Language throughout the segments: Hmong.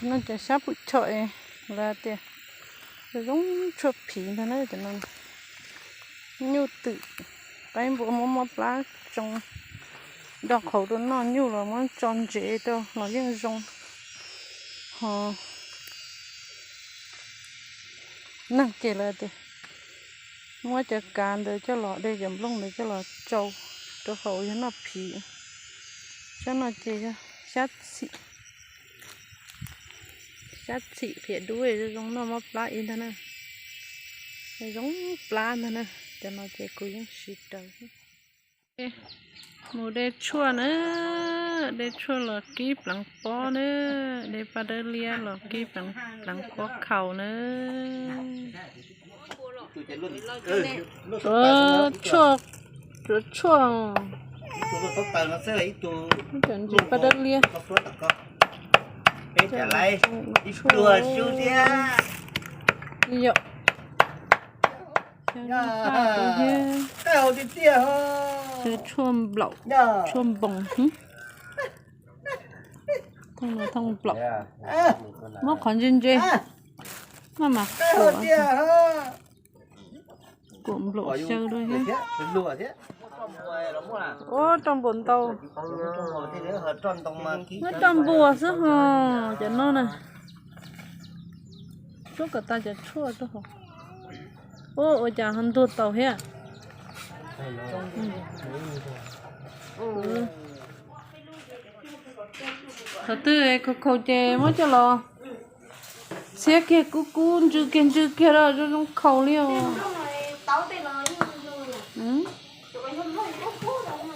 No cov xyab pum chom es lawv tias zoo tshuaj phiv ntag na cov no. Nyuj twm, qaib npua muab mob plab tsoo do qhauv rau noj, nyuj los muab tso ntsev rau los yeej zoo. Ho neeg ces lawv tias muab cov kav ntawd coj los, de cov nplooj ntawd coj los tsau rau hauv yog noj phiv. Tsob no ces yog xyab txhim, xyab txhim qhiav dub zoo zoo noj mob plab ib ntag na. Zoo plab ntag na. Cov no ces kuv yeej siv raws. Mus de tshuaj na, de tshuaj los kib pleev pob na, de paj dawb liab los kib pleev pob khaus na. Tshuaj, tshuaj, tshuaj, ntsis paj dawb liab. Yog tshuaj nplaum, tshuaj npoos. Thooj no thooj nplaum. Muab qhov ntse ntse, maj mam kuam, kuam nplaum xyaw rau thiab. Ua roj npuas ntau. Muab roj npuas xwb ho, cov no na. Rub kom tas cov tshuaj rau hauv. Ua, ua cas ho ntuag tau thiab. Qhov twg khaus khaus ces muab coj los txhiab kiag kub kub ntsw kiag ntsw kiag rau zoo zoo khaus li os.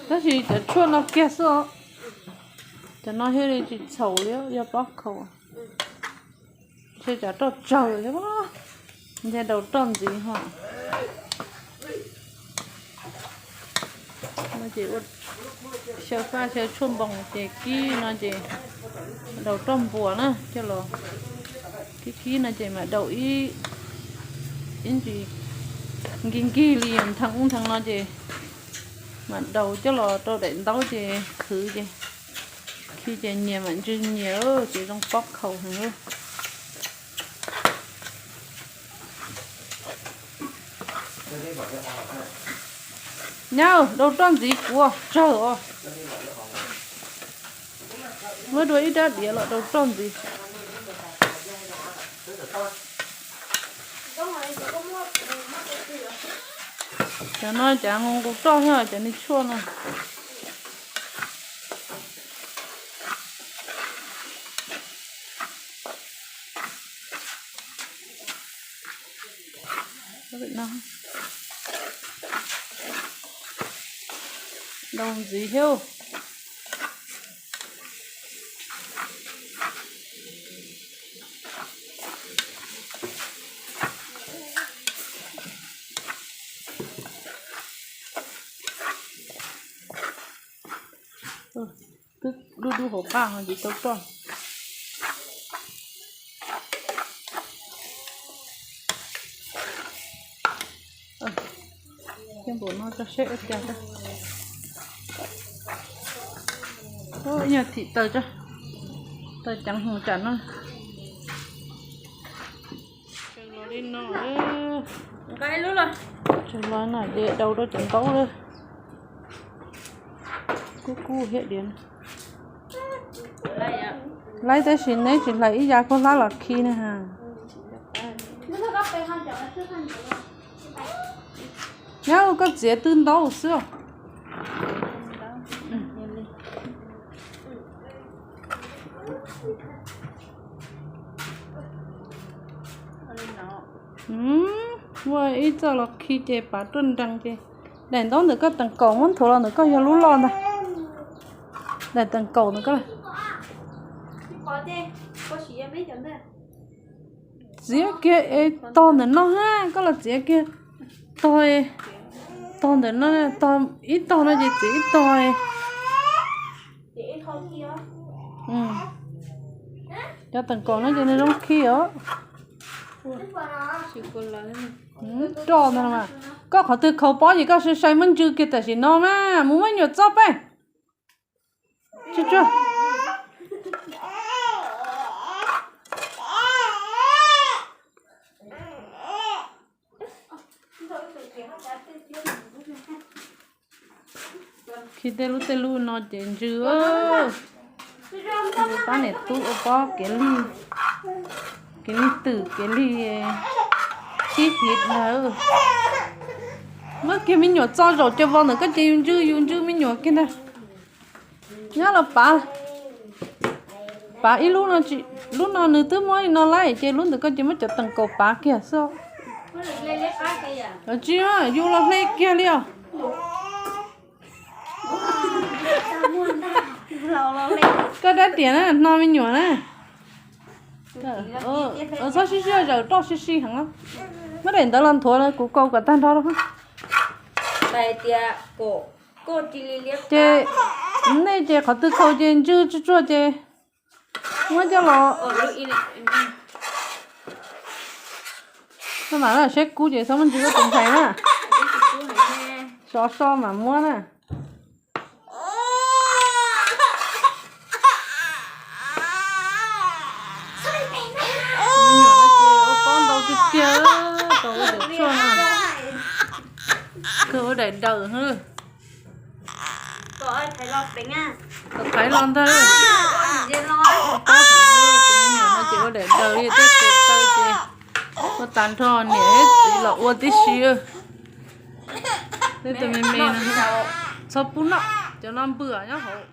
Tab sis cov tshuaj no kiag xwb os. Cov no thiaj li tsis txhaum li, yog pob khaus. Ntshe cov roj tsawg thiab, ntshe daus roj ntxiv ho. No ces ua xyaw faj xyaw tshuaj npoos ces kib no ces daus roj npuas na coj los kib kib no ces mam daus ib, ib ntsis nkig nkig li ntheev ub ntheev no ces mam daus coj los rau daim ntaub ces khwv ces khi ces nyias mam ntsw nyias ces zoo pob khaus heev. Nyab, daus roj ntxiv kuv tsawg os. Muab dua ib rab diav los daus roj ntxiv. Cov no cav nqus roj thiab cov niag tshuaj no. Daus ntxiv thiab. Twb dub dub hauv qab ho tsis tau roj. Coj npaum no tso seb ua cas. Ib nyuag thim taws, taws ceev hmoov tsam no. Tsaws los li no, tsaws los no de daus rau cov ntaub lawm. Kub kub thiab diav. Laib tab sis neb tsis hlais ib yav khaub hlab los khi na ha. Nyob koj txiav tw ntaub xwb. Ua ib txoj los khi ces pav ruaj nrees ces daim ntaub ntawm koj teem kaum muab nthuav los ntawm koj yog lub loj ntag. Daim teem kaum ntawm koj txiav kiag es tog ntawm no ha, koj los txiav kiag tog, tog ntawm no, tog ib tog no ces txiav ib tog. Cov teem kaum no ces nws zoo khi os. Roj ntag no mas, koj qhov twg khaus pob ces koj sai sai muab ntsw kiag tam sim no mas mus muab nyuam txob peb. Tsuag tsuag. Khi tej lub tej lub no ces ntsws, pab niam tub ua pob kev li, kev li twm kev li sib hiv ntag. Muab kiag me nyuam txo zaum cov vos ntawm koj ces yus ntsws yus ntsws me nyuam kiag ntag. Nyob los pav, pav ib lub no, lub no nws twb muab li no lawm ces lub ntawm koj ces muab cov teem kaum pav kiag xwb. Tsis, yus los hle kiag li os. Koj dab tias na, hno me nyuam na. Txhob sib sib zaws, roj sib sib heev. Muab daim ntawd los nthuav, kuv kaus kom tag nrho rau. Ces nej ces qhov twg khaus ces ntsws tsuag tsuag ces muab coj los. Koj mam seb kub ces txhob muab ntsws koj tus ntxhais na. Sov so mam muab na. Me nyuam no ces ua pob ntau tiag tiag, tau ua daim tshuaj no, kawg ua daim daws. Kom qhaiv los ntag. Tus me nyuam no ces ua daim daws li, tej tes taw ces ua tag nrho, niam thiab txiv los ua tib si. Tej tus me me no txhob pub noj, cov no npwm nyob hauv.